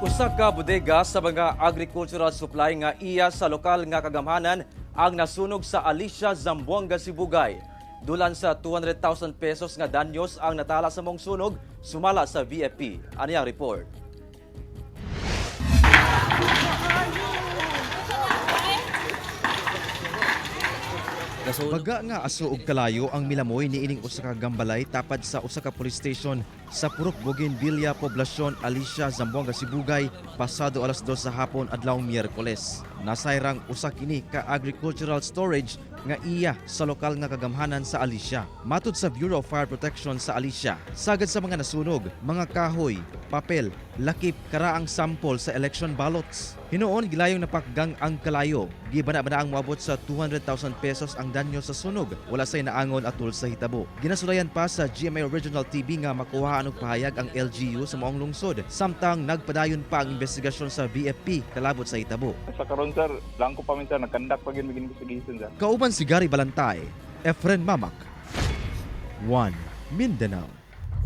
Usa ka bodega sa mga agricultural supply nga iya sa lokal nga kagamhanan ang nasunog sa Alicia, Zamboanga, Sibugay. Dulan sa 200,000 pesos nga danyos ang natala sa maong sunog, sumala sa VFP. Ani ang report. Baga nga aso og kalayo ang milamoy niining usa ka gambalay tapad sa usa ka police station sa Purok Bougainvillea, Poblasyon Alicia, Zamboanga, Sibugay pasado alas 2 sa hapon adlaw Miyerkules. Nasayrang usa kini ka agricultural storage nga iya sa lokal nga kagamhanan sa Alicia. Matud sa Bureau of Fire Protection sa Alicia, sagad sa mga nasunog, mga kahoy, papel, lakip karaang sample sa election ballots. Hinuon gilayong napakgang ang kalayo. Gibana-bana ang moabot sa 200,000 pesos ang danyo sa sunog. Wala say naangon atul sa hitabo. Ginasulayan pa sa GMA Original TV nga makuhaan og pahayag ang LGU sa maong lungsod. Samtang nagpadayon pa ang investigasyon sa VFP kalabot sa hitabo. Sa karon, sir, lang ko pa minsan nagkandak pa gyud mig investigation, sir. Kauban si Gary Balantay, Efren Mamak, 1 Mindanao.